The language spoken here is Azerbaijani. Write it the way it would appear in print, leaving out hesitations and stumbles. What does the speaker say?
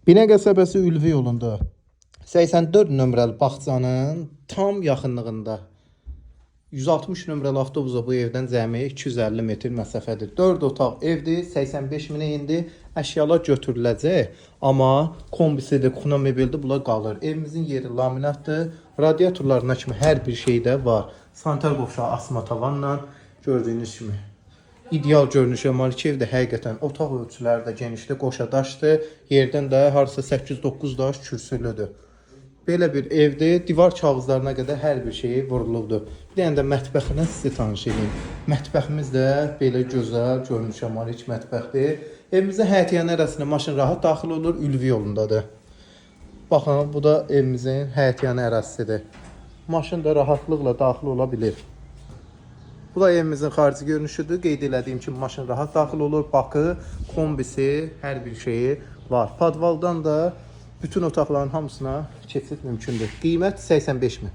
Binə qəsəbəsi Ülvi yolunda 84 nömrəli bağçanın tam yaxınlığında 160 nömrəli avtobusa bu evdən cəmi 250 metr məsafədir. 4 otaq evdir, 85 minə indi əşyalar götürüləcək, amma kombisidir, kuxna mebeldir, bunlar qalır. Evimizin yeri laminatdır, radiatorlarına kimi hər bir şey də var. Sanitar qovşağı asma tavanla gördüyünüz kimi. İdeal görünüşə malik evdir həqiqətən. Otaq ölçüləri də genişdir, qoşa daşdır. Yerdən də harasa 8-9 daş kürsülüdür. Belə bir evdir. Divar kağızlarına qədər hər bir şeyi vurulubdur. Bir dənə də mətbəxinə sizi tanış edeyim. Mətbəximiz də belə gözəl görünüşə malik mətbəxdir. Evimizin həyətyanı ərazisinə maşın rahat daxil olur, ülvi yolundadır. Baxın, bu da evimizin həyətyanı ərazisidir. Maşın da rahatlıqla daxil ola bilir. Bu da evimizin xarici görünüşüdür. Qeyd elədiyim kimi maşın rahat daxil olur. Bakı, kombisi, hər bir şeyi var. Podvaldan da bütün otaqların hamısına keçid mümkündür. Qiymət 85 min.